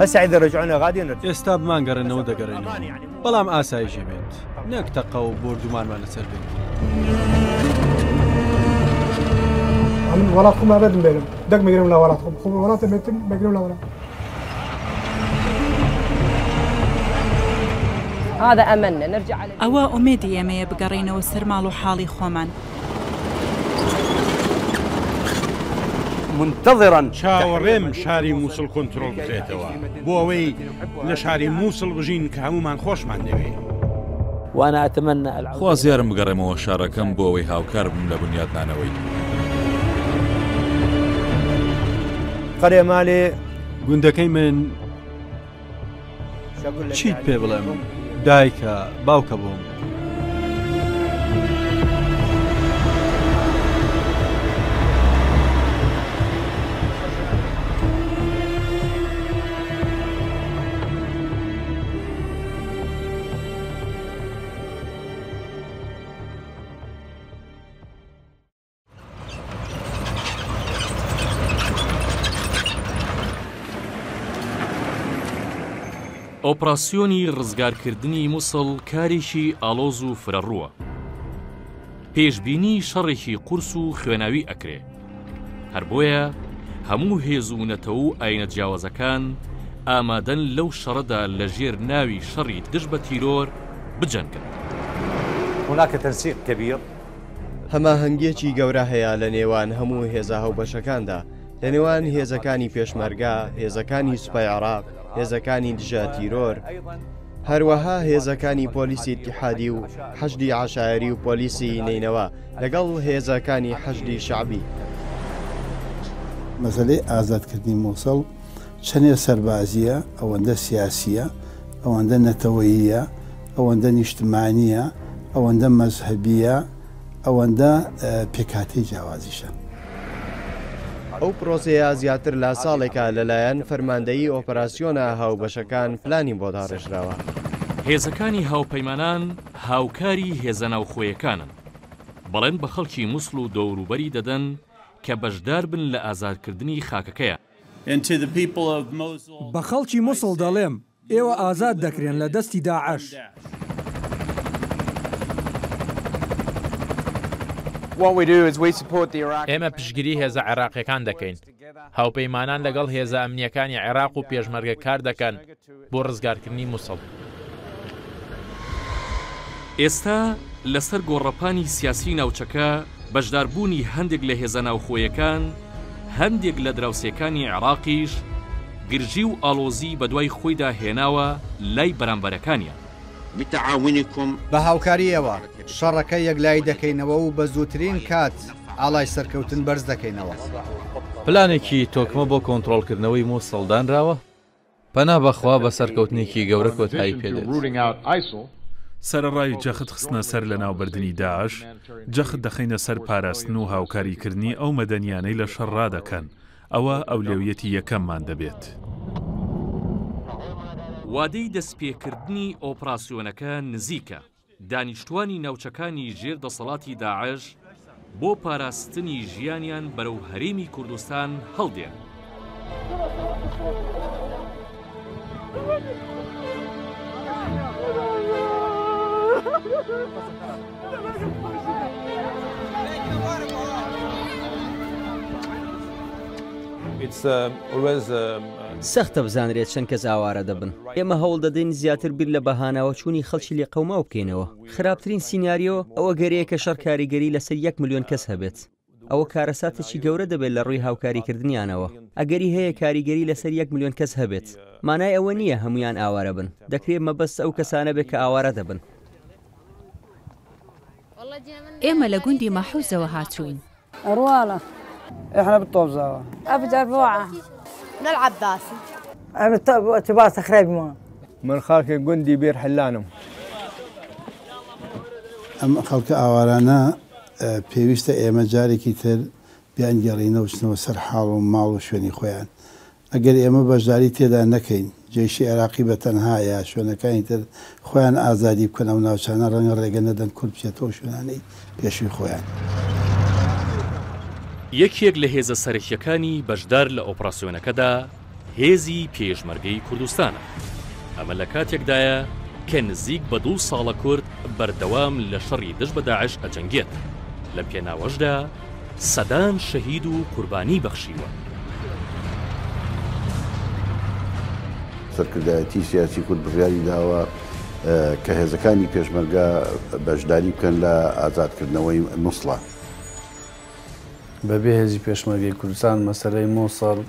هسه اذا رجعونا غادي نرجع. ئێستا بمانگەڕێننەوە دەگەڕێینەوە، بەڵام ئاسایشی بێت نەک تەقە و بۆردومانمان لەسەر بێت. من وڵات خۆم ئابەدم بێنم دەک مەگرم لە وڵات خۆم خۆم وڵاتە بێتم مەگرم لە وڵات. هذا أملنا نرجع على ئەوە ئومێدی ئێمەیە بگەڕێینەوە سەر ماڵ و حاڵی خۆمان. منتظرا چاوەڕێم شاری مووسڵ کۆنترۆڵ بکرێتەوە بۆ ئەوەی لە شاری مووسڵ بژین کە هەموومان خۆشمان دەوێ. وأنا أتمنى العودة خوازیارم بگەڕێمەوە شارەکەم بۆ ئەوەی هاوکار بم لە بنیادنانەوەی. قرية مالي گوندەکەی من شو أقول لك چیت يعني پێ بڵێم دایکە باوکە بۆم. ئۆپراسیۆنی ڕزگارکردنی موسڵ کارێکی ئاڵۆز و فرەڕووە. پێشبینی شەڕێکی قورس و خوێناوی ئەکرێ. هەر بۆیە هەموو هێز و نەتەوە و ئاینە جیاوازەکان ئامادەن لەو شەڕەدا لە ژێر ناوی شەڕی دژ بە تیرۆر بجەنگن. هناك تنسيق كبير. هەماهەنگییەکی گەورە هەیە لە نێوان هەموو هێزە هاوبەشەکاندا، لە نێوان هێزەکانی پێشمەرگە، هێزەکانی سوپای عێراق، هێزەکانی دژە تیرۆر، هەروەها هێزەکانی پۆلیسی ئیتیحادی و حەشدی عەشایەری و پۆلیسی نەینەوا لەگەڵ هێزەکانی حەشدی شەعبی. مەسەلەی ئازادکردنی موسڵ چەنێ سەربازییە، ئەوەندە سیاسییە، ئەوەندە نەتەوەییە، ئەوەندە نیشتمانییە، ئەوەندە مەزهەبییە، ئەوەندە پێکهاتەی جیاوازیشە. ئەو پرۆسەیە زیاتر لە ساڵێکە لەلایەن فەرماندەیی ئۆپەراسیۆنە هاوبەشەکان پلانی بۆ داڕێژراوە. هێزەکانی هاوپەیمانان هاوکاری هێزە ناوخۆیەکانن، بەڵێن بە خەڵکی موسڵ و دەوروبەری دەدەن کە بەشداربن لە ئازادکردنی خاکەکەیان. بە خەڵکی موسڵ دەڵێم، ئێوە ئازاد دەکرێن لە دەستی داعش. ئێمە پشتگیری هێزە عێراقییەکان دەکەین. هاوپەیمانان لەگەڵ هێزە ئەمنییەکانی عێراق و پێشمەرگە کار دەکەن بۆ ڕزگارکردنی موسڵ. ئێستا لەسەر گۆڕەپانی سیاسی ناوچەکە بەشداربوونی هەندێک لە هێزە ناوخۆیەکان، هەندێک لە دراوسێکانی عێراقیش گرژی و ئاڵۆزی بەدوای خۆیدا هێناوە لای بەرامبەرەکانیان. بە هاوکاری ئێوە شەڕەکە یەکلایی دەکەینەوە و بە زووترین کات ئاڵای سەرکەوتن بەرز دەکەینەوە. پلانێکی تۆکمە بۆ کۆنترۆڵکردنەوەی موسڵ دانراوە؟ پەنا بەخوا بە سەرکەوتنێکی گەورە کۆتایی پێدێت. سەرەڕای جەخت خستنە سەر لەناوبردنی داعش، جەخت دەخەینە سەر پاراستن و هاوکاریکردنی ئەو مەدەنییانەی لە شەڕ ڕادەکەن، ئەوە ئەولەویەتی یەکەممان دەبێت. وادەی دەستپێکردنی ئۆپراسیۆنەکە نزیکە، دانیشتوانی ناوچەکانی ژێر دەسەڵاتی داعش بۆ پاراستنی ژیانیان بەرەو هەرێمی کوردستان هەڵدێن. سەختە بزانرێت چەند کەس ئاوارە دەبن. ئێمە هەوڵ دەدەین زیاتر بیر لە بەهاناوەچوونی خەڵکی لێقەوماو بکەینەوە. خراپترین سیناریۆ ئەو ئەگەرەیە کە شەڕ کاریگەری لەسەر یەک ملیۆن کەس هەبێت. ئەوە کارەساتێکی گەورە دەبێت لە ڕووی هاوکاریکردنیانەوە. ئەگەری هەیە کاریگەری لەسەر یەک ملیۆن کەس هەبێت. مانای ئەوە نییە هەموویان ئاوارە بن. دەکرێت مەبەست ئەو کەسانە بێت کە ئاوارە دەبن. ئێمە لە گوندی مەحوزەوە هاتووین. ڕواڵە. احنا بالطوبزاوە. ئەفجار بۆعە. من العباسی. ئەمە تباس خراب ما. من خاڵکی گوندی بێر حلانم. ئەم خەڵکە ئاوارانە پێویستە ئێمە جارێکی تر بیانگێڕینەوە بچنەوە سەر حاڵ و ماڵ و شوێنی خۆیان. ئەگەر ئێمە بەشداری تێدا نەکەین، جەیشی عێراقی بە تەنها یا شوێنەکانی تر خۆیان ئازادی بکەن ئەو ناوچانە ڕەنگە ڕێگە نەدەن کورد بچێتەوە ئەو شوێنانەی پێشووی خۆیان. یەکێک لە هێزە سەرەکییەکانی بەشدار لە ئۆپراسیۆنەکەدا هێزی پێشمەرگەی کوردستانە. ئەمە لە کاتێکدایە کە نزیک بە دوو ساڵە کورد بەردەوام لە شەڕی دژ بە داعش ئەجەنگێت، لەم پێناوەشدا سەدان شەهید و قوربانی بەخشیوە. سەرکردایەتی سیاسی کورد بڕیاری داوە کە هێزەکانی پێشمەرگە بەشداری بکەن لە ئازادکردنەوەی موسڵا. بەبێ هێزی پێشمەرگەی کوردستان مەسەلەی موسڵ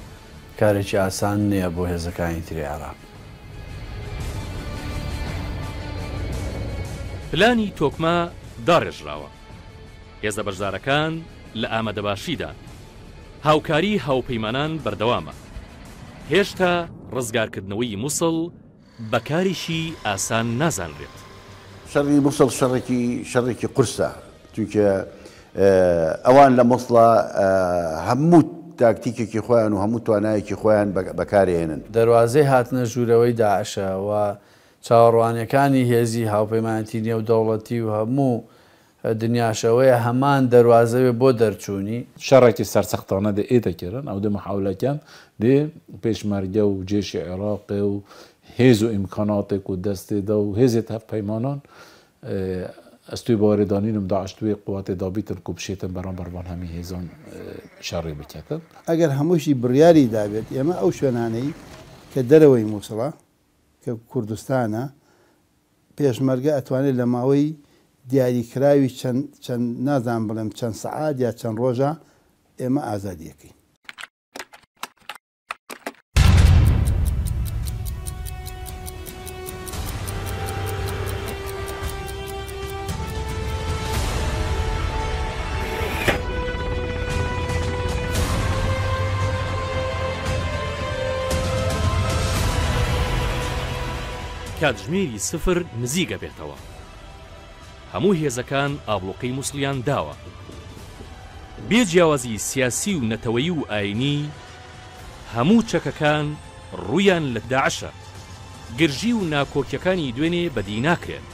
کارێکی ئاسان نییە بۆ هێزەکانی تری عێراق. پلانی تۆکمە داڕێژراوە. هێزە بەشدارەکان لە ئامادەباشیدان. هاوکاری هاوپەیمانان بەردەوامە. هێشتا ڕزگارکردنەوەی موسڵ بە کارێکی ئاسان نازانرێت. شەڕی موسڵ شەڕێکی شەڕێکی قورسە، چونکە ئەوان لە موسڵا هەموو تاکتیکێکی خۆیان و هەموو توانایەکی خۆیان بەکارێنن. دەروازەی هاتنە ژوورەوەی داعشە و چاوەڕوانیەکانی هێزی هاوپەیمانێتی نێودەوڵەتی و هەموو دنیاش ئەوەیە هەمان دەروازە بێ بۆ دەرچوونی. شەڕێکی سەرسەختانە دێ ئێتە کردن، ئەو دێ محاولەکەن دێ پێشمەرگە و جێشی عێراقێ و هێز و ئیمکاناتێک و دەستێ دا و هێزێت هەڤپەیمانان ئەستوی باوەرێ دانینم داعش توێ قواتێ دابیتن کو بشێتن بەرامبەر ڤان هەمی هێزان شەڕێ بکەتن. ئەگەر هەمووشی بڕیاری دابێت ئێمە ئەو شوێنانەی کە دەرەوەی موسڵە کە کوردستانە پێشمەرگە ئەتوانێت لە ماوەی دیاریکراوی چەند چەند نازانم بڵێم چەند سەعات یا چەند ڕۆژە ئێمە ئازادی ئەکەین. کاتژمێری سفر نزیک ئەبێتەوە. هەموو هێزەکان ئابڵوقەی موسڵیان داوە. بێ جیاوازی سیاسی و نەتەوەیی و ئاینی هەموو چەکەکان ڕوویان لە داعشە. گرژی و ناکۆکیەکانی دوێنێ بەدی ناکرێن.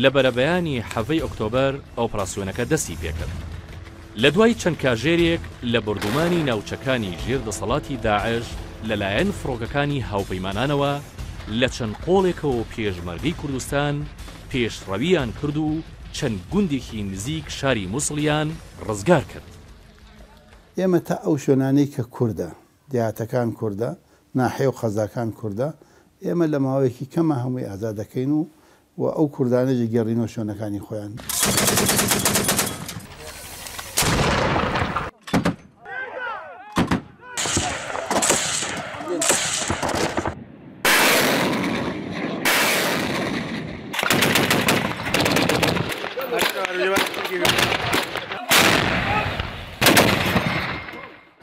لە بەرەبەیانی حەڤەی ئۆکتۆبەر ئۆپراسیۆنەکە دەستی پێکرد. لە دوای چەند کاژێرێک لە بۆردومانی ناوچەکانی ژێر دەسەڵاتی داعش لەلایەن فڕۆکەکانی هاوپەیمانانەوە لە چەند قۆڵێکەوە پێشمەرگەی کوردستان پێشڕەوییان کرد و چەند گوندێکی نزیک شاری موسڵیان ڕزگار کرد. ئێمە تا ئەو شوێنانەی کە کوردە، دێهاتەکان کوردە، ناحیە و قەزاکان کوردە، ئێمە لە ماوەیەکی کەما هەمووی ئازاد دەکەین و و ئەو کوردانەش دەگێڕینەوە شوێنەکانی خۆیان.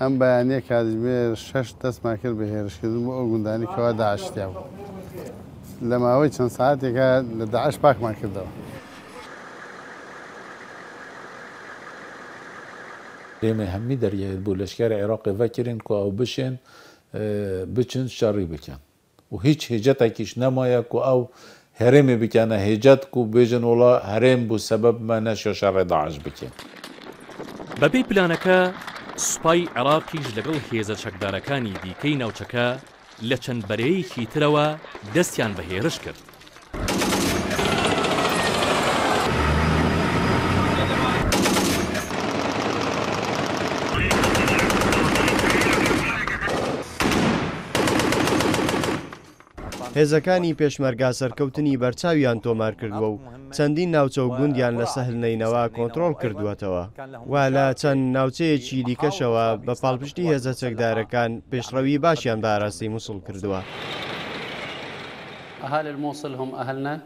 ئەم بەیانییە کاتژمێر شەش دەستمان کرد بە هێرشکردن بۆ ئەو گوندانەی کەوا داعش تیا بوو. لە ماوەی چەند سەعاتێکا لە داعش پاکمان کردەوە. ئێمە هەمی دەرگەێت بۆ لەشکەر عێراقێ ڤەکرین کو ئەو بشێن بچن شەڕی بکەن و هیچ هێجەتەکیش نەمایە کو ئەو هەرێمێ بکەنە هێجەت کو بێژن وڵا هەرێم بوو سەبەب مە نەشیا شەڕێ داعش بکێن. بەپێی پلانەکە سوپای عێراقیش لەگەڵ هێزە چەکدارەکانی دیکەی ناوچەکە لە چەند بەرەیەکی ترەوە دەستیان بە هێرش کرد. هێزەکانی پێشمەرگە سەرکەوتنی بەرچاویان تۆمارکردووە و چەندین ناوچە و گوندیان لە سەهل نەینەوا کۆنترۆڵ کردووەتەوە و لە چەند ناوچەیەکی دیکەشەوە بە پاڵپشتی هێزە چەکدارەکان پێشڕەوی باشیان بە ئاراستەی موسڵ کردووە. اهالي الموصل هم اهلنا.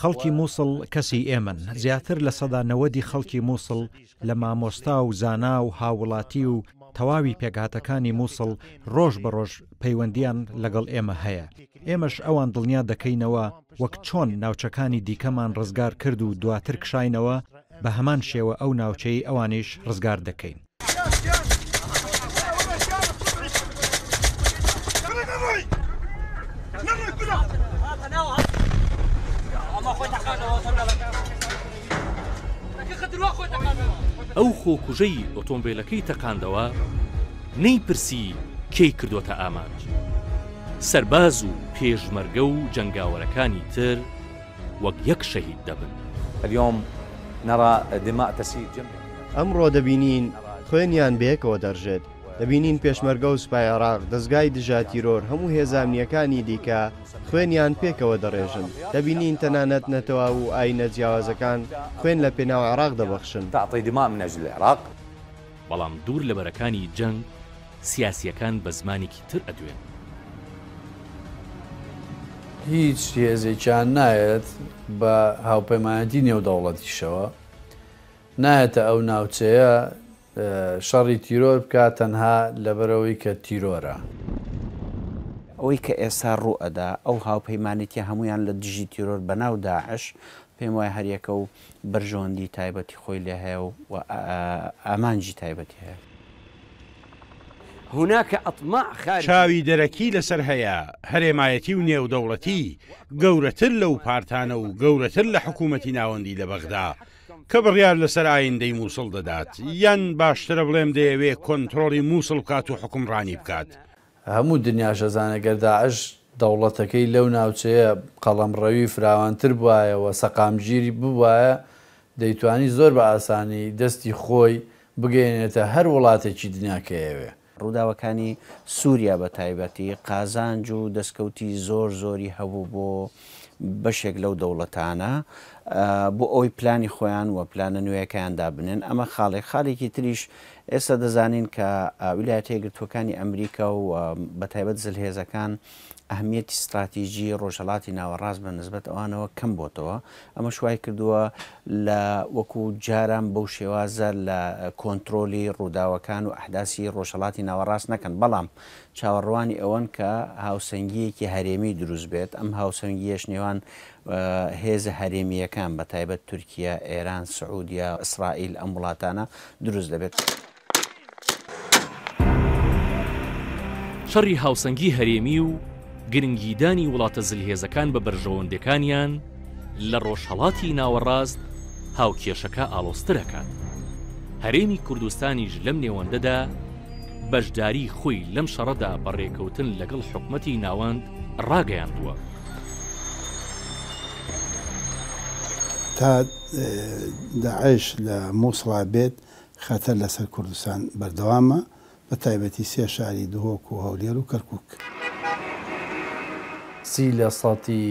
خەڵکی موسڵ کەسی ئێمەن، زیاتر لە سەدا نەوەدی خەڵکی موسڵ لە مامۆستا و زانا و هاووڵاتی و تەواوی پێکهاتەکانی موسڵ ڕۆژ بە ڕۆژ پەیوەندییان لەگەڵ ئێمە هەیە، ئێمەش ئەوان دڵنیا دەکەینەوە وەک چۆن ناوچەکانی دیکەمان ڕزگار کرد و دواتر کشاینەوە، بە هەمان شێوە ئەو ناوچەی ئەوانیش ڕزگار دەکەین. ئەو خۆکوژەی ئۆتۆمبێلەکەی تەقاندەوە نەیپرسی کێی کردۆتە ئامانج، سەرباز و پێشمەرگە و جەنگاوەرەکانی تر وەک یەک شەهید دەبن. اليوم نرى دماء تسيل جنبا. ئەمڕۆ دەبینین خوێنیان بەیەکەوە دەڕژێت، دەبینین پێشمەرگە و سوپای عێراق، دەزگای دژە تیرۆر، هەموو هێزە ئەمنییەکانی دیکە خوێنیان پێکەوە دەڕێژن، دەبینین تەنانەت نەتەوە و ئایینە جیاوازەکان خوێن لە پێناو عێراق دەبەخشن. تعطی دماء من اجل العراق. بەڵام دوور لە بەرەکانی جەنگ سیاسییەکان بە زمانێکی تر ئەدوێن. هیچ هێزێکیان نایەت بە هاوپەیمانێتی نێودەوڵەتیشەوە نایەتە ئەو ناوچەیە شەڕی تیرۆر بکات تەنها لەبەرئەوەی کە تیرۆرە. ئەوەی کە ئێستا ڕوو ئەدا ئەو هاوپەیمانێتیە هەموویان لە دژی تیرۆر بەناو داعش پێم وایە هەریەکە و بەرژەوەندی تایبەتی خۆی لێ هەیە و ئامانجی تایبەتی هەیە. هناک اطماع خارجی. چاوی دەرەکی لەسەر هەیە، هەرێمایەتی و نێودەوڵەتی، گەورەتر لەو پارتانە و گەورەتر لە حکوومەتی ناوەندی لە بەغدا، کە بڕیار لەسەر ئایندەی مووسڵ دەدات، یان باشترە بڵێم دەیەوێ کۆنترۆڵی مووسڵ بکات و حوکمڕانی بکات. هەموو دنیاش ئەزانێ گەر داعش دەوڵەتەکەی لەو ناوچەیە قەڵەمڕەوی فراوانتر بوایە و سەقامگیر ببوایە دەیتوانی زۆر بە ئاسانی دەستی خۆی بگەیەنێتە هەر وڵاتێکی دنیا کە یەوێ. ڕووداوەکانی سووریا بە تایبەتی قازانج و دەستکەوتی زۆر زۆری هەبوو بۆ بەشێک لەو دەوڵەتانە بۆ ئەوەی پلانی خۆیان و پلانە نوێیەکەیان دابنێن ئەمە خاڵێک خاڵێکی تریش ئێستا دەزانین کە ویلایەتە یەکگرتووەکانی ئەمریکا و بە تایبەت زلهێزەکان ئەهمیەتی ستراتیجی ڕۆژهەڵاتی ناوەڕاست بە نسبەت ئەوانەوە کەم بۆتەوە، ئەمەش وای کردووە لە وەکو جاران بەو شێوازە لە کۆنترۆلی ڕووداوەکان و ئەحداسی ڕۆژهەڵاتی ناوەڕاست نەکەن، بەڵام چاوەڕوانی ئەوەن کە هاوسەنگییەکی هەرێمی دروست بێت، ئەم هاوسەنگییەش نێوان هێزە هەرێمییەکان بە تایبەت تورکیە، ئێران، سعودیە، ئیسرائیل ئەم وڵاتانە دروست دەبێت. شەڕی هاوسەنگی هەرێمی و گرنگیدانی وڵاتە زلهێزەکان بە بەرژەوەندەکانیان لە ڕۆژهەڵاتی ناوەڕاست هاوکێشەکە ئاڵۆزتر ئەکات. هەرێمی کوردستانیش لەم نێوەندەدا بەشداری خۆی لەم شەڕەدا بە ڕێکەوتن لەگەڵ حکومەتی ناوەند ڕاگەیاندووە. تا داعش لە موسڵا بێت خەتەر لەسەر کوردستان بەردەوامە، بە تایبەتی سێ شاری دهۆک و هەولێر و کەرکوک. سی لە سەتی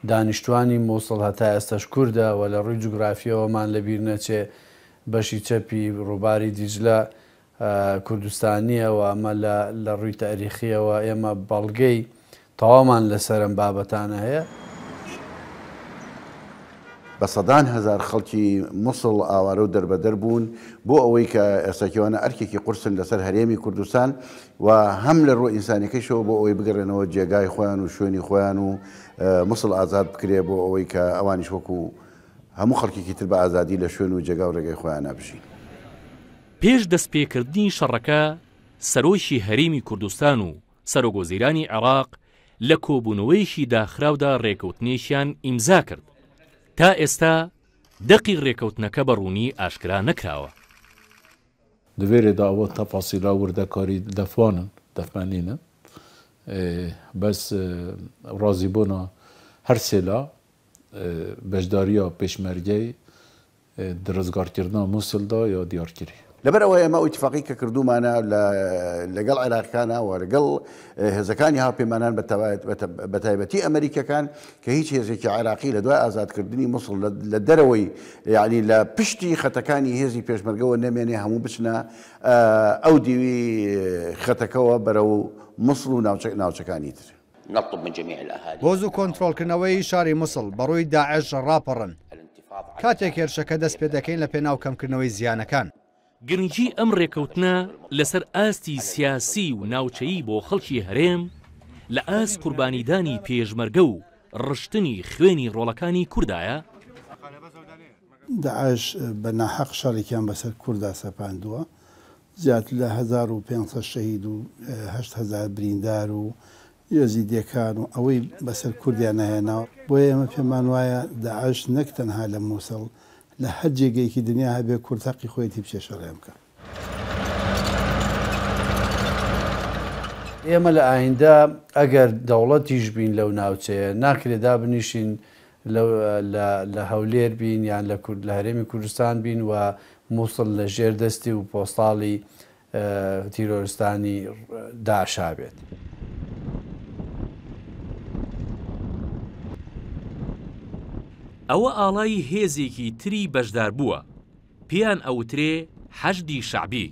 دانیشتوانی موسڵ هەتا ئێستاش کوردە و لە ڕووی جوگرافییەوەمان لە بیر نەچێ بەشی چەپی ڕووباری دیجلە کوردستانییە و ئەمە لە لە ڕووی تاریخییەوە ئێمە بەڵگەی تەواومان لەسەر ئەم بابەتانە هەیە. بە سەدان هەزار خەڵکی موسڵ ئاوارە و دەربەدەر بوون، بۆ ئەوەی کە ئێستاکیوانە ئەرکێکی قورسن لەسەر هەرێمی کوردستان و هەم لە ڕووە ئینسانیەکەیشەوە بۆ ئەوەی بگەڕێنەوە جێگای خۆیان و شوێنی خۆیان و موسڵ ئازاد بکرێ بۆ ئەوەی کە ئەوانیش وەکو هەموو خەڵکێکی تر بە ئازادی لە شوێن و جێگا و ڕێگای خۆیانا بژین. پێش دەستپێکردنی شەڕەکە سەرۆکی هەرێمی کوردستان و سەرۆکوەزیرانی عێراق لە کۆبوونەوەیەکی داخراودا رێکەوتنێکیان ئیمزا کرد، تا ئێستا دەقی رێکەوتنەکە بە روونی ئاشکرا نەکراوە. Di vê rê de ewa tefasîla wirdekarî defwan in, defmenî nin. Bes razîbûna her sê la beşdariya pêşmergeyê Di rizgarkirina Mûsil de ya diyarkirî. لەبەر ئەوە ئێمە ئەو ئیتیفاقەی کە کردوومانە لە لەگەڵ عێراقیەکانا و لەگەڵ هێزەکانی هاوپەیمانان بە تایبەتی ئەمەریکیەکان کە هیچ هێزێکی عێراقی لە دوای ئازادکردنی موسڵ لە دەرەوەی یانی لە پشتی خەتەکانی هێزی پێشمەرگەوە نەمێنێ هەموو بچنە ئەو دیوی خەتەکەوە بەرەو موسڵ و ناوچەکانی تر. نطلب من جميع الأهالي بۆ زوو کۆنترۆڵکردنەوەی شاری موسڵ بەڕووی داعش ڕاپەڕن. کاتێک هێرشەکە دەست پێدەکەین لە پێناو کەمکردنەوەی زیانەکان. گرنگی ئەم ڕێکەوتنە لەسەر ئاستی سیاسی و ناوچەیی بۆ خەڵکی هەرێم لە ئاست قوربانیدانی پێشمەرگە و ڕشتنی خوێنی ڕۆڵەکانی کوردایە؟ داعش بە ناحەق شەڕێکیان بەسەر کوردا سەپاندووە، زیاتر لە 1500 شەهید و 8000 بریندار و یەزیدیەکان و ئەوەی بەسەر کوردیا نەهێناوە، بۆیە ئێمە پێمان وایە داعش نەک تەنها لە موسڵ لە هەر جێگەیەکی دنیا هەبێ کورد هەقی خۆیەتی بچێ شەڕیان بکا. ئێمە لە ئایندە ئەگەر دەوڵەتیش بین لەو ناوچەیە ناکرێ دابنیشین لە هەولێر بین یان لە کورد لە هەرێمی کوردستان بین و موسڵ لە ژێر دەستی و پۆستاڵی تیرۆرستانی داعشا بێت. ئەوە ئاڵای هێزێکی تری بەشداربووە، پێیان ئەوترێ حەشدی شەعبی.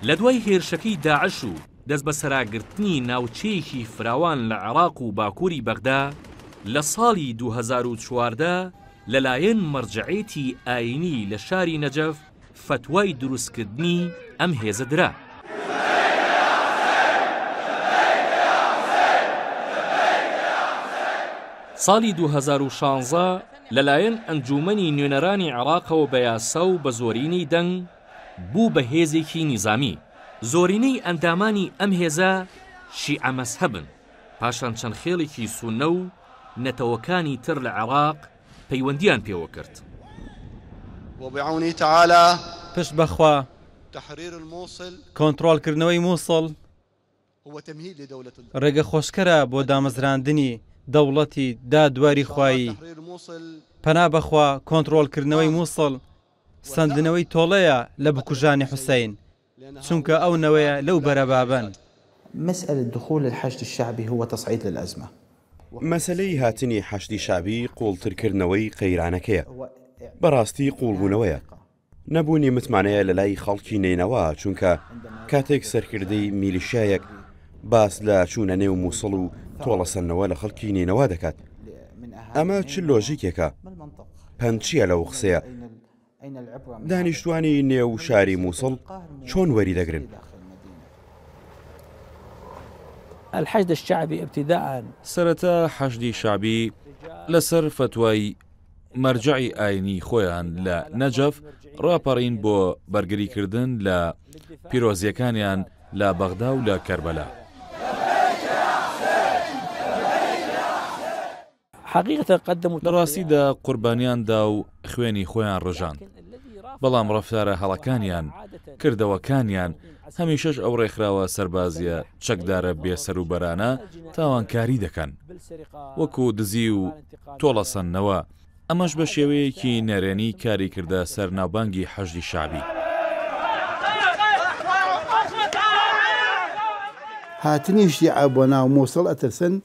لە دوای هێرشەکەی داعش و دەستبەسەراگرتنی ناوچەیەکی فراوان لە عێراق و باکووری بەغدا لە ساڵی 2014 لەلایەن مەرجەعێتی ئایینی لە شاری نەجەف فەتوای دروستکردنی ئەم هێزە درا. ساڵی 2016 لەلایەن ئەنجوومەنی نوێنەرانی عێراقەوە بە یاسا و بە زۆرینەی دەنگ بوو بە هێزێکی نیزامی. زۆرینەی ئەندامانی ئەم هێزە شیعە مەزهەبن، پاشان چەند خێڵێکی سوننە و نەتەوەکانی تر لە عێراق پەیوەندییان پێوە کرد. وبعونه تعالی. پشت بە خوا، تحریر الموصل. کۆنتڕۆڵکردنەوەی موسڵ ڕێگەخۆشکەرە بۆ دامەزراندنی دەوڵەتی دادوەری خوایی. پەنا بەخوا کۆنتڕۆڵکردنەوەی موسڵ سەندنەوەی تۆڵەیە لە بکوژانی حوسەین، چونکە ئەو نەوەیە لەو بەرە بابەن. مسئلە دخول الحشد الشعبی هو تصعید للازمە. مەسەلەی هاتنی حەشدی شەعبی قووڵترکردنەوەی قەیرانەکەیە، بەڕاستی قووڵبوونەوەیە. نەبوونی متمانەیە لەلای خەڵکی نەینەوا، چونکە کاتێک سەرکردەی میلیشیایەک باس لە چوونە نێو مووسڵ و تۆڵەسەندنەوە لە خەڵکی نەینەوا دەکات، ئەمە چ لۆژیکێکە؟ پەند چییە لەو قسەیە؟ دانیشتوانی نێو شاری مووسڵ چۆن وەریدەگرن؟ سەرەتا حەشدی شەعبی لەسەر فەتوای مەرجەعی ئاینی خۆیان لە نەجەف ڕاپەڕین بۆ بەرگریکردن لە پیرۆزییەکانیان لە بەغدا و لە کەربەلا. لە ڕاستیدا قوربانیان دا و خوێنی خۆیان ڕژاند، بەڵام ڕەفتارە هەڵەکانیان، کردەوەکانیان، هەمیشەش ئەو ڕێکخراوە سەربازییە چەکدارە بێسەروبەرانە تاوانکاری دەکەن، وەکو دزی و تۆڵەسەندنەوە، ئەمەش بە شێوەیەکی نەرێنی کاری کردە سەر ناوبانگی حەشدی شەعبی. هاتنی شیعە بۆ ناو موسڵ ئەترسن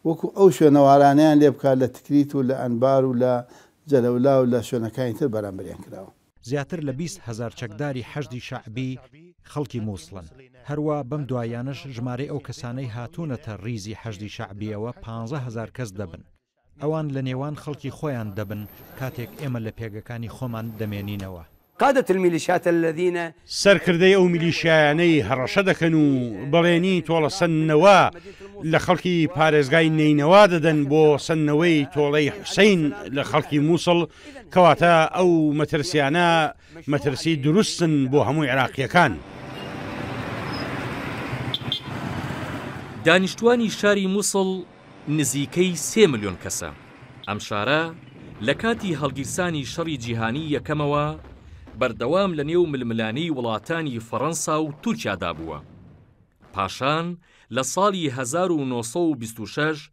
وەکو ئەو شوێنەوارانەیان لێ بکات لە تکریت و لە ئەنبار و لە جەلەولا و لە شوێنەکانی تر بەرامبەریان کراوە. زیاتر لە 20 هەزار چەکداری حەشدی شەعبی خەڵکی مووسڵن، هەروا بەم دواییانەش ژمارەی ئەو کەسانەی هاتوونەتە ڕیزی حەشدی شەعبییەوە 15 هەزار کەس دەبن. ئەوان لە نێوان خەڵکی خۆیان دەبن کاتێک ئێمە لە پێگەکانی خۆمان دەمێنینەوە. قادة الميليشيات الذين. سەرکردەی ئەو میلیشیایانەی هەڕەشە دەکەن و بەڵێنی تۆڵەسەندنەوە لە خەڵکی پارێزگای نەینەوا دەدەن بۆ سەندنەوەی تۆڵەی حوسەین لە خەڵکی مووسڵ، کەواتە ئەو مەترسیانە مەترسی دروستن بۆ هەموو عێراقییەکان. دانیشتوانی شاری موسڵ نزیکەی سێ ملیۆن کەسە. ئەم شارە لە کاتی هەڵگیرسانی شەڕی جیهانیی یەکەمەوە بەردەوام لە نێو ململانێی وڵاتانی فەڕەنسا و تورکیادا بووە. پاشان لە ساڵی 1926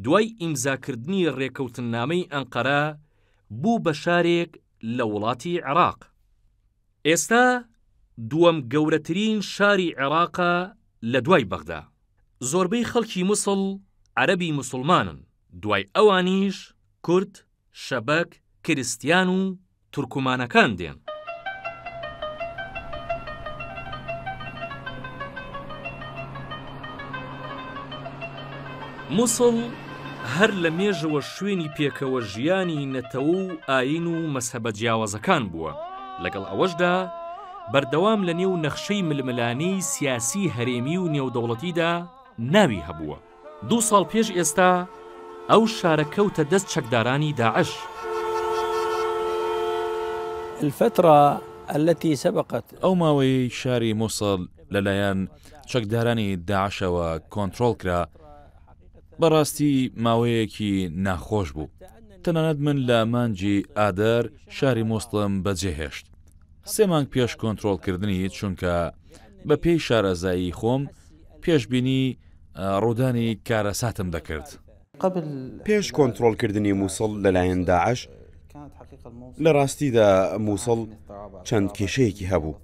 دوای ئیمزاکردنی ڕێکەوتننامەی ئەنقەرە بوو بە شارێک لە وڵاتی عێراق. ئێستا دووەم گەورەترین شاری عێراقە لە دوای بەغدا. زۆربەی خەڵکی موسڵ عەرەبی موسڵمانن، دوای ئەوانیش کورد، شەبەک، کریستیان و تورکمانەکان دێن. موسڵ هەر لە مێژەوە شوێنی پێکەوە ژیانی نەتەوە و ئایین و مەزهەبە جیاوازەکان بووە، لەگەڵ ئەوەشدا بەردەوام لە نێو نەخشەی ململانێی سیاسی هەرێمی و نێودەوڵەتیدا ناوی هەبووە. دوو ساڵ پێش ئێستا ئەو شارە کەوتە دەست چەکدارانی داعش. الفترە التی سبقت. ئەو ماوەیەی شاری موسڵ لەلایەن چەکدارانی داعشەوە کۆنترۆڵ کرا، بەڕاستی ماوەیەکی ناخۆش بوو. تەنانەت من لە مانگی ئادار شاری موسڵم بەجێهێشت. سێ مانگ پێش کۆنترۆڵکردنی، چونکە بەپێی شارەزایی خۆم پێشبینی ڕوودانی کارەساتم دەکرد. پێش کۆنترۆڵکردنی موسڵ لەلایەن داعش، لە ڕاستیدا موسڵ چەند کێشەیەکی هەبوو،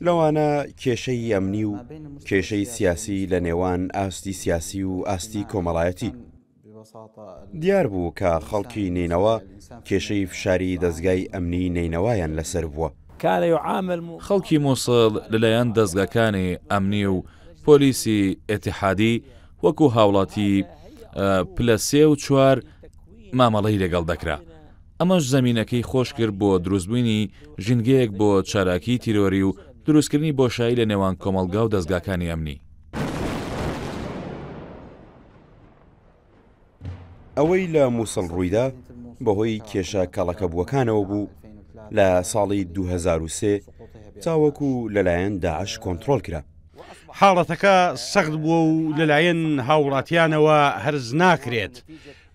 لەوانە کێشەی ئەمنی و کێشەی سیاسی لە نێوان ئاستی سیاسی و ئاستی کۆمەڵایەتی. دیار بوو کە خەڵکی نەینەوا کێشەی فشاری دەزگای ئەمنیی نەینەوایان لەسەر بووە. خەڵکی موسڵ لەلایەن دەزگاکانی ئەمنی و پۆلیسی ئیتیحادی وەکو هاوڵاتی پلە سێ و چوار مامەڵەی لەگەڵ دەکرا، ئەمەش زەمینەکەی خۆشکرد بۆ دروستبوینی ژینگەیەک بۆ چالاکیی تیرۆری و دروستکردنی بۆشایی لە نێوان کۆمەڵگا و دەزگاکانی ئەمنی. ئەوەی لە موسڵ ڕوویدا بەهۆی کێشە کەڵەکەبووەکانەوە بوو لە ساڵی 2003 تاوەکو لەلایەن داعش کۆنترۆڵ کرا. حاڵەتەکە سەخت بووە و لەلایەن هاووڵاتیانەوە هەرس ناکرێت،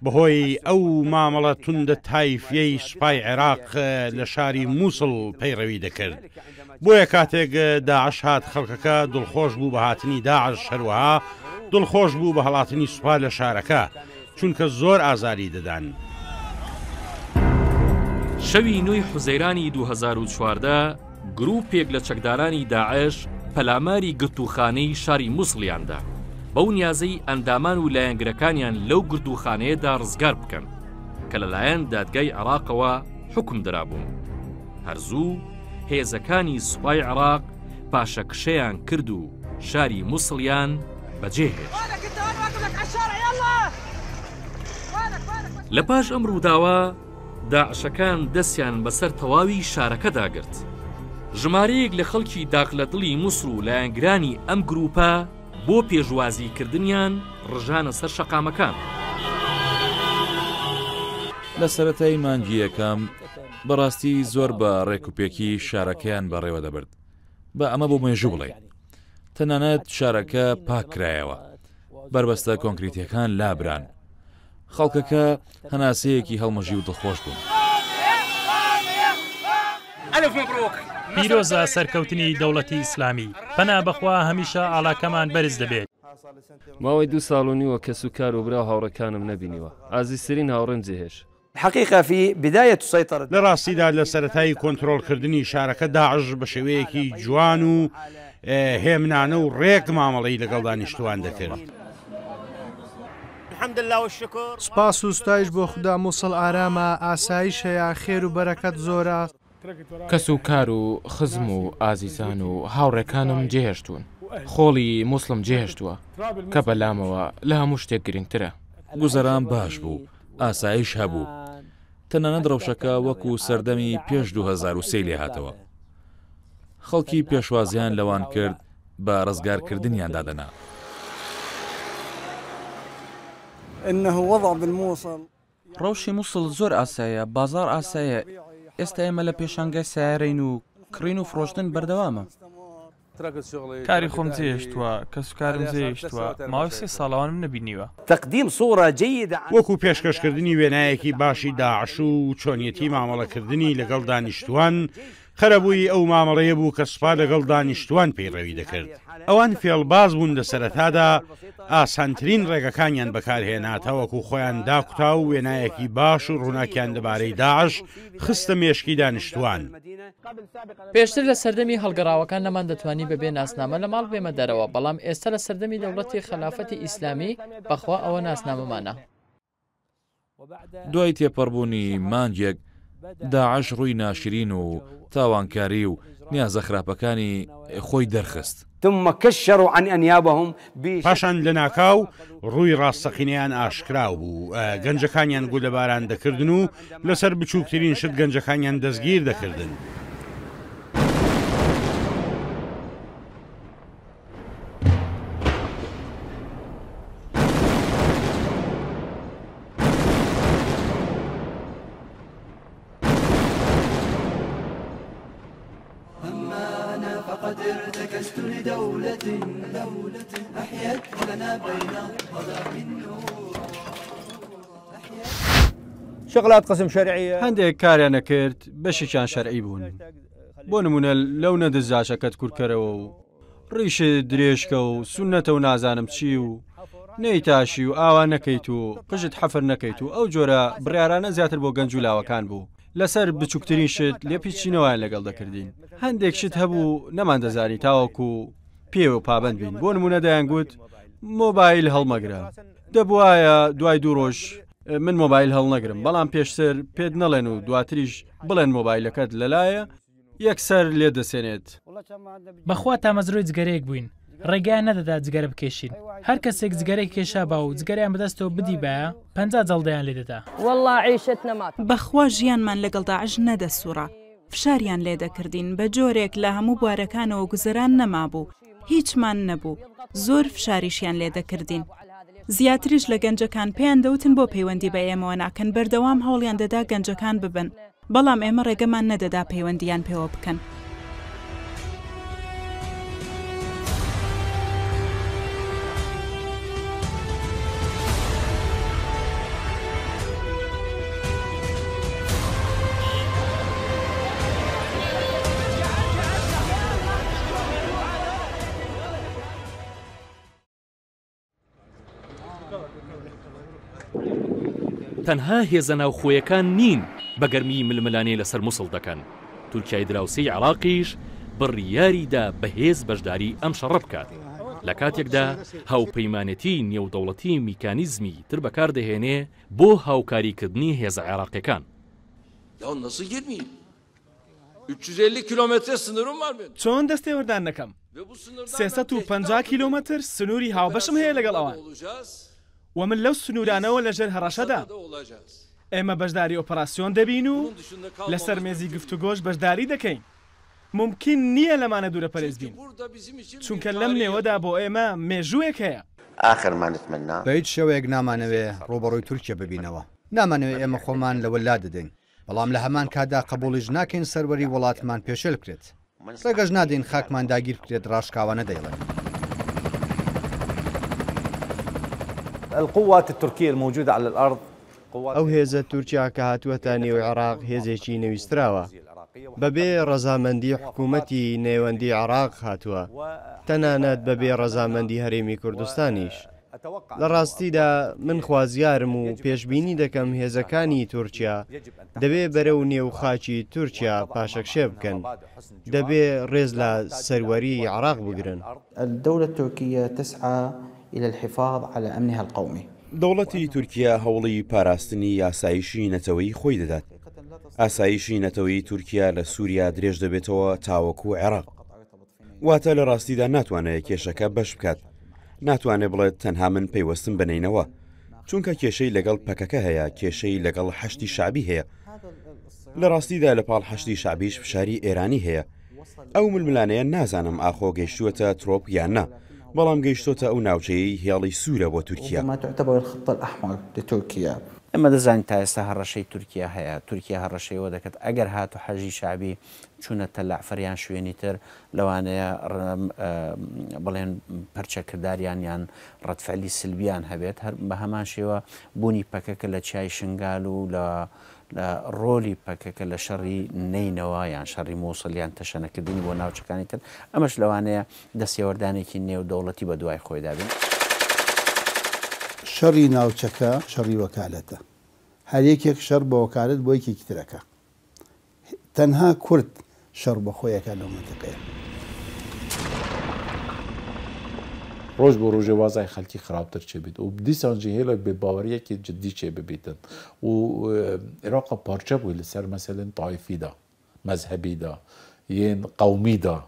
بەهۆی ئەو مامەڵە توندە تایفیەی سوپای عێراق لە شاری موسڵ پەیڕەوی دەکرد، بۆیە کاتێک داعش هات خەڵکەکە دڵخۆش بوو بە هاتنی داعش هەروەها دڵخۆش بوو بە هەڵاتنی سوپا لە شارەکە چونکە زۆر ئازاری دەدان. شەوی نۆی حوزەیرانی 2014 گرووپێک لە چەکدارانی داعش پەلاماری گرتووخانەی شاری موسڵیان دا، بەو نیازەی ئەندامان و لایەنگرەکانیان لەو گرتووخانەیەدا ڕزگار بکەن کە لەلایەن دادگای عێراقەوە حوکم درابوون. هەر زوو هێزەکانی سوپای عێراق پاشەکشەیان کرد و شاری موسڵیان بەجێهێشت. لە پاش ئەم ڕووداوە داعشەکان دەستیان بەسەر تەواوی شارەکەدا گرت. ژمارەیەک لە خەڵکی داخ لە دڵی موسڵ و لایەنگرانی ئەم گرووپە بۆ پێشوازیکردنیان ڕژانە سەر شەقامەکان. لە سەرەتای مانگی یەکەم بەڕاستی زۆر بە ڕێکوپێکی شارەکەیان بەڕێوە دەبرد. با ئەمە بۆ مێژوو بڵێین. تەنانەت شارەکە پاک کرایەوە. بەربەستە کۆنکریتییەکان لابران. خەڵکەکە هەناسەیەکی هەڵمژی و دڵخۆش بوون. پیرۆزە سەرکەوتنی دەوڵەتی ئیسلامی. پەنا بەخوا هەمیشە ئاڵاکەمان بەرز دەبێت. ماوەی دوو ساڵ و نیوە کەسوکار و برا و هاوڕێکانم نەبینیوە. ئازیزترین هاوڕێم جێهێشت. الحقیقە فی بدایە سیطرە. لە ڕاستیدا لە سەرەتای کۆنترۆڵکردنی شارەکە داعش بە شێوەیەکی جوان و هێمنانە و ڕێک مامەڵەی لەگەڵ دانیشتووان دەکرد. سوپاس و ستایش بۆ خودا موسڵ ئارامە، ئاسایش هەیە، خێر و بەرەکەت زۆرە. کەس و کار و خزم و ئازیزان و هاوڕێکانم جێهێشتوون، خۆڵی موسڵم جێهێشتووە کە بەلامەوە لە هەموو شتێک گرنگترە. گوزەران باش بوو، ئاسایش هەبوو، تەنانەت ڕەوشەکە وەکو سەردەمی پێش 2003 لێهاتەوە. خەڵکی پێشوازیان لەوان کرد بە ڕزگارکردنیان دادەنا. ڕەوشی موسڵ زۆر ئاساییە، بازاڕ ئاساییە، ئێستا ئێمە لە پێشانگای سەیارەین و کڕین و فرۆشتن بەردەوامە. کاری خۆم جێهێشتووە، کەسوکارم جێهێشتووە، ماوەی سێ ساڵە ئەوانم نەبینیوە. وەکو پێشکەشکردنی وێنایەکی باشی داعش و چۆنیەتی مامەڵەکردنی لەگەڵ دانیشتووان، قەرەبووی ئەو مامەڵەیە بوو کە سوپا لەگەڵ دانیشتووان پەیڕەوی دەکرد. ئەوان فێڵباز بوون لە سەرەتادا ئاسانترین ڕێگەکانیان بەکارهێنا تاوەکو خۆیان داکوتا و وێنایەکی باش و ڕووناکیان لەبارەی داعش خستە مێشکی دانیشتووان. پێشتر لە سەردەمی هەڵگەڕاوەکان نەماندەتوانی بەبێ ناسنامە لە ماڵ بێمە دەرەوە، بەڵام ئێستا لە سەردەمی دەوڵەتی خەلافەتی ئیسلامی، بەخوا ئەوە ناسنامەمانە. دوای تێپەڕبوونی مانگێک، داعش ڕووی ناشرین و تاوانکاری و نیازە خراپەکانی خۆی دەرخست. ثم كشروا عن انيابهم پاشان لەناکاو ڕووی ڕاستەقینەیان ئاشکراو بوو، گەنجەکانیان گوللەباران دەکردن و لەسەر بچووکترین شت گەنجەکانیان دەستگیر دەکردن. أما أنا فقد ارتكزت لدولة أحيت لنا بين الظلام النور شغلات قسم شرعية هەندێک کاریان ئەکرد بەشێکیان شەرعی بوون بۆ نمونە لەو نەدزاشەکەت کورکەرەوە و ڕیشت درێژکە و سونەتە و نازانم چی و نەیتاشی و ئاوا نەکەیت و قژت حەفر نەکەیت و ئەو جۆرە بڕیارانە زیاتر بۆ گەنج و لاوەکان بوو لەسەر بچووکترین شت لێپیچینەوەیان لەگەڵ دەکردین هەندێک شت هەبوو نەماندەزانی تاوەکو پێوە پابەند بین بۆ نمونە دەیانگوت مۆبایل هەڵمەگرە دەبوایە دوای دوو ڕۆژ من مۆبایل هەڵنەگرم بەڵام پێشتر پێت نەڵێن و دواتریش بڵێن مۆبایلەکەت لەلایە یەکسەر لێت دەسێنێت. بەخوا تامەزرۆی جگەرەیەک بووین، ڕێگەیان نەدەدا جگەرە بکێشین، هەر کەسێک جگەرەی کێشابا و جگەرەیان بەدەستەوە بدیبایە 50 جەڵدەیان لێ دەدا. بەخوا ژیانمان لەگەڵ داعش نەدەسوڕا، فشاریان لێدەکردین بە جۆرێک لە هەموو بوارەکانەوە گوزەران نەمابوو، هیچمان نەبوو، زۆر فشاریشیان لێدەکردین. زیاتریش لە گەنجەکان پێیان دەوتن بۆ پەیوەندی بە ئێمەوە ناکەن، بەردەوام هەوڵیان دەدا گەنجەکان ببن، بەڵام ئێمە ڕێگەمان نەدەدا پەیوەندییان پێوە بکەن. تەنها هێزە ناوخۆیەکان نین بە گەرمی ململانێ لەسەر موسڵ دەکەن، تورکیای دراوسێی عێراقیش بڕیاریدا بەهێز بەشداری ئەم شەڕە بکات، لە کاتێکدا هاوپەیمانێتی نێودەوڵەتی میکانیزمی تر بەکاردەهێنێ بۆ هاوکاریکردنی هێزە عێراقیەکان. چۆن دەستێوەردان نەکەم؟ 350 کیلۆمەتر سنووری هاوبەشم هەیە لەگەڵ ئەوان و من لەو سنوورانەوە لەژێر هەڕەشەدام. ئێمە بەشداری ئۆپەراسیۆن دەبین و لەسەر مێزی گفتوگۆش بەشداری دەکەین. مومکین نییە لەمانە دوورەپەرێز بین، چونکە لەم نێوەدا بۆ ئێمە مێژووێک هەیە. بە هیچ شێوەیەک نامانەوێ ڕووبەڕووی تورکیە ببینەوە. نامانەوێ ئێمە خۆمان لەوە لادەدەین. بەڵام لە هەمان کاتدا قبوڵیش ناکەین سەروەری وڵاتمان پێشێل بکرێت. ڕێگەش نادەین خاکمان داگیر بکرێت ڕاشکاوانە دەیڵێم. القوات الترکیە الموجودە علی الارض ئەو هێزە تورکیا کە هاتووەتە نێو عێراق هێزێکی نەویستراوە، بەبێ ڕەزامەندی حکوومەتی نێوەندی عێراق هاتووە، تەنانەت بەبێ ڕەزامەندی هەرێمی کوردستانیش. لە ڕاستیدا من خوازیارم و پێشبینی دەکەم هێزەکانی تورکیا دەبێ بەرەو نێو خاکی تورکیا پاشەکشێ بکەن، دەبێ ڕێز لە سەروەریی عێراق بگرن. الدولە الترکیە تسعی الی الحفاظ علی امنها القومی. دەوڵەتی تورکیا هەوڵی پاراستنی ئاسایشی نەتەوەیی خۆی دەدات. ئاسایشی نەتەوەیی تورکیا لە سووریا درێژ دەبێتەوە تاوەکو عێراق. واتە لە ڕاستیدا ناتوانێت کێشەکە بەش بکات. ناتوانێت بڵێت تەنها من پەیوەستم بە نەینەوا. چونکە کێشەی لەگەڵ پەکەکە هەیە، کێشەی لەگەڵ حەشدی شەعبی هەیە. لە ڕاستیدا لە پاڵ حەشدی شەعبیش فشاری ئێرانی هەیە. ئەو ململانێیە نازانم ئاخۆ گەیشتووەتە ترۆپ یان نا، بەڵام گەیشتۆتە ئەو ناوچەیەی هێڵی سوورە بۆ تورکیا. ئێمە دەزانین تا ئێستا هەڕەشەی تورکیا هەیە، تورکیا هەڕەشەی ئەوە دەکات ئەگەر هاتوو حەشدی شەعبی چوونە تەلەعفەر یان شوێنی تر لەوانەیە بڵێن پەرچەکرداریان یان ڕەدفعلی سلبیان هەبێت، هەر بە هەمان شێوە بوونی پەکەکە لە چیای شنگال و لە لە ڕۆلی پەکەکە لە شەڕی نەینەوا یان شەڕی مووسڵ یان تەشەنەکردنی بۆ ناوچەکانی تر، ئەمەش لەوانەیە دەستێوەردانێکی نێودەوڵەتی بەدوای خۆیدا بێت. شەڕی ناوچەکە شەڕی وەکالەتە. هەر یەکێک شەڕ بە وەکالەت بۆ یەکێکی تر ئەکا. تەنها کورد شەڕ بە خۆی ئەکا لەو مەنتیقەیە. ڕۆژ بۆ ڕۆژێ وەزعی خەلکی خراپتر چێ بیت و دیسان جی هێلەک بێ باوەریەکی جدی چێ ببیتن و عێراق پارچە بووی لەسەر مەسەلەن تایفی دا مەزهەبی دا یێن قەومی دا.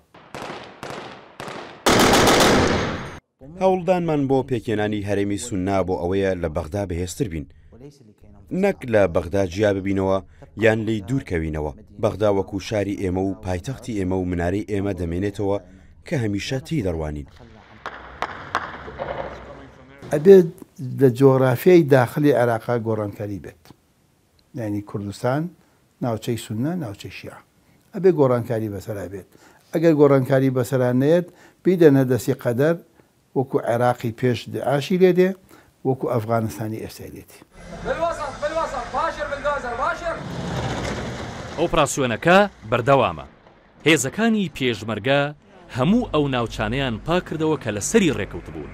هەوڵدانمان بۆ پێکهێنانی هەرێمی سوننە بۆ ئەوەیە لە بەغدا بەهێزتر بین. نەک لە بەغدا جیا ببینەوە یان لێی دوور کەوینەوە. بەغدا وەکو شاری ئێمە و پایتەختی ئێمە و منارەی ئێمە دەمێنێتەوە کە هەمیشە تێی دەڕوانین. ئەبێت لە جۆغرافیای داخلی عێراقا گۆڕانکاری بێت. یانی کوردستان ناوچەی سوننە ناوچەی شیعە ئەبێ گۆڕانکاری بەسەرا بێت ئەگەر گۆڕانکاری بەسەرا نەیەت بیدەنە دەستی قەدەر وەکو عێراقی پێش دعاشی لێ دێ وەکو ئەفغانستانی ئێستای لێ دێ. ئۆپراسیۆنەکە بەردەوامە. هێزەکانی پێشمەرگە هەموو ئەو ناوچانەیان پاککردەوە کە لەسەری ڕێکەوتبوون.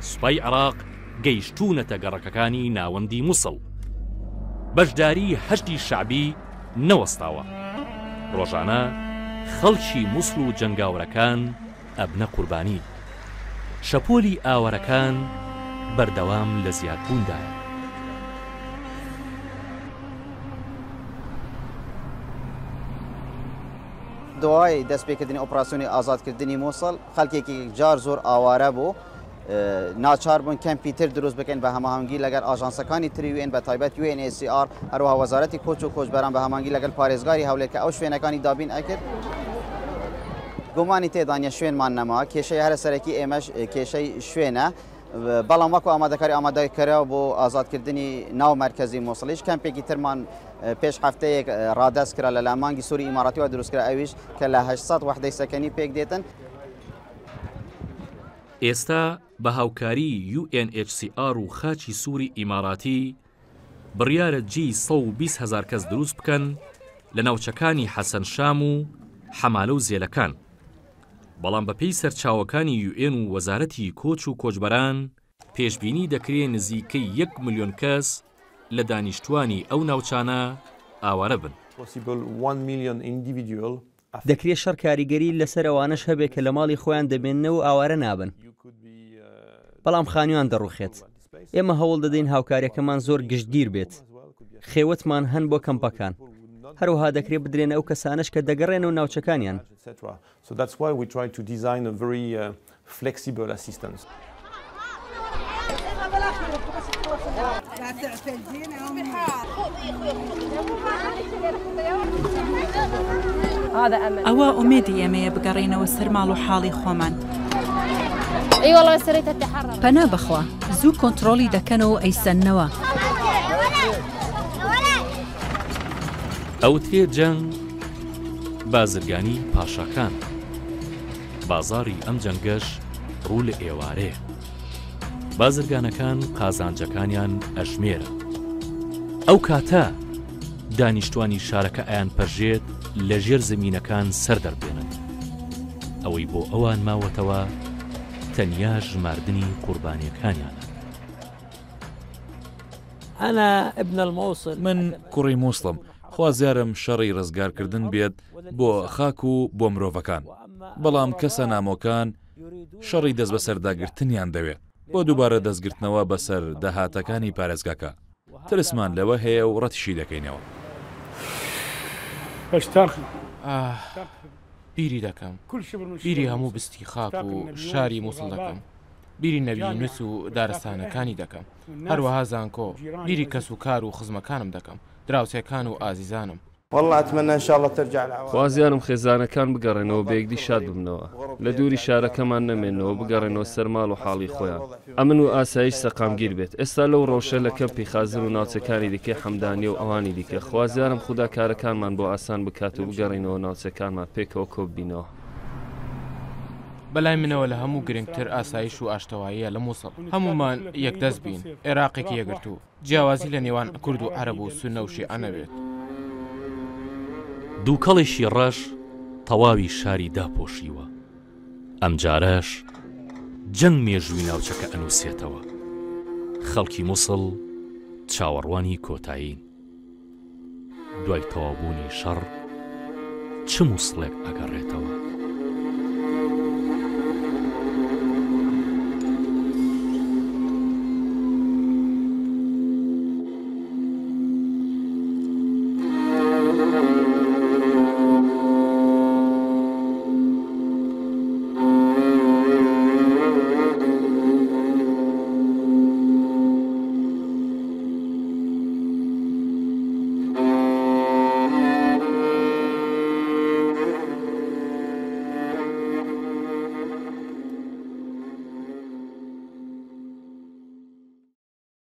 سوپای عێراق گەیشتوونەتە گەڕەکەکانی ناوەندی موسڵ. بەشداری حەشدی شەعبی نەوەستاوە. ڕۆژانە خەڵکی موسڵ و جەنگاوەرەکان ئەبنە قوربانی. شەپۆلی ئاوارەکان بەردەوام لە زیادبووندایە. دوای دەستپێکردنی ئۆپراسیۆنی ئازادکردنی موسڵ، خەڵکێکی یەکجار زۆر ئاوارە بوو، ناچار بوون کەمپی تر دروست بکەن بە هەماهەنگی لەگەڵ ئاژانسەکانی تری یوئێن بە تایبەت UNHCR، هەروەها وەزارەتی کۆچ و کۆچبەران بە هەماهەنگی لەگەڵ پارێزگاری هەولێر کە ئەو شوێنەکانی دابین ئەکرد. گومانی تێدا نیە شوێنمان نەما، کێشەی هەرە سەرەکی ئێمەش کێشەی شوێنە، بەڵام وەکو ئامادەکاری ئامادەکراو بۆ ئازادکردنی ناو مەرکەزی موسڵیش کەمپێکی ترمان پێش هەفتەیەک ڕادەست کرا لە مانگی سووری ئیماراتیوە دروستکرا ئەویش کە لە 800 وەحدەی سەکەنی پێک دێتن. ئێستا بە هاوکاری UNHCR و خاچی سووری ئیماراتی بڕیارە جێی 120 هەزار کەس دروست بکەن لە ناوچەکانی حەسەن شام و حەمالە و زێلەکان. بەڵام بەپێی سەرچاوەکانی یوئێن و وەزارەتی کۆچ و کۆچبەران، پێشبینی دەکرێ نزیکەی یەک ملیۆن کەس لە دانیشتوانی ئەو ناوچانە ئاوارە بن. دەکرێ شەڕ کاریگەری لەسەر ئەوانەش هەبێ کە لە ماڵی خۆیان دەمێننەوە و ئاوارە نابن، بەڵام خانوویان دەڕووخێت. ئێمە هەوڵ دەدەین هاوکارییەکەمان زۆر گشتگیر بێت. خێوەتمان هەن بۆ کەمپەکان. هەروەها دەکرێ بدرێنە ئەو کەسانەش کە دەگەڕێنەوە ناوچەکانیان. ئەوە ئومێدی ئێمەیە بگەڕێینەوە سەر ماڵ و حاڵی خۆمان. پەنا بەخوا زوو کۆنتڕۆڵی دەکەنەوە و ئەیسەننەوە. ئەوترێ جەنگ بازرگانی پاشاکانە. بازاڕی ئەم جەنگەش ڕوو لە ئێوارەیە. بازرگانەکان قازانجەکانیان ئەژمێرن. ئەو کاتە دانیشتوانی شارەکە ئەیانپەرژێت لە ژێر زەمینەکان سەر دەربێنن. ئەوەی بۆ ئەوان ماوەتەوە تەنیا ژماردنی قوربانیەکانیانە. من کوڕی موسڵم، خوازیارم شەڕی ڕزگارکردن بێت بۆ خاک و بۆ مرۆڤەکان، بەڵام کەسە نامۆکان شەڕی دەستبەسەرداگرتنیان دەوێت بۆ دووبارە دەستگرتنەوە بەسەر داهاتەکانی پارێزگاکە، ترسمان لەوە هەیە و ڕەتیشی دەکەینەوە. ئاه، بیری دەکەم، بیری هەموو بستی خاک و شاری موسڵ دەکەم. بیری نەوی یونس و دارستانەکانی دەکەم، هەروەها زانکۆ، بیری کەس و کار و خزمەکانم دەکەم، دراوسێکان و ئازیزانم. خوازیارم خێزانەکان بگەڕێنەوە بەیەکدی شاد ببنەوە، لە دووری شارەکەمان نەمێننەوە بگەڕێنەوە سەر ماڵ و حاڵی خۆیان، ئەمن و ئاسایش سەقامگیر بێت، ئێستا لەو ڕەوشە لە کەمپی خازر و ناوچەکانی دیکەی حەمدانیە و ئەوانی دیکە، خوازیارم خودا کارەکانمان بۆ ئاسان بکات و بگەڕێینەوە ناوچەکانمان پێکەوە کۆببینەوە. بەلای منەوە لە هەموو گرنگتر ئاسایش و ئاشتەواییە لە موسڵ، هەموومان یەکدەست بین، عێراقێکی یەکگرتوو، جیاوازی لە نێوان کورد و عەرەب و سوننە و شیعە نەبێت. دووکەڵێکی ڕەش تەواوی شاری داپۆشیوە، ئەمجارەش جەنگ مێژووی ناوچەکە ئەنووسێتەوە، خەڵکی موسڵ چاوەڕوانی کۆتایین. دوای تەواوبوونی شەڕ چ موسڵێک ئەگەڕێتەوە؟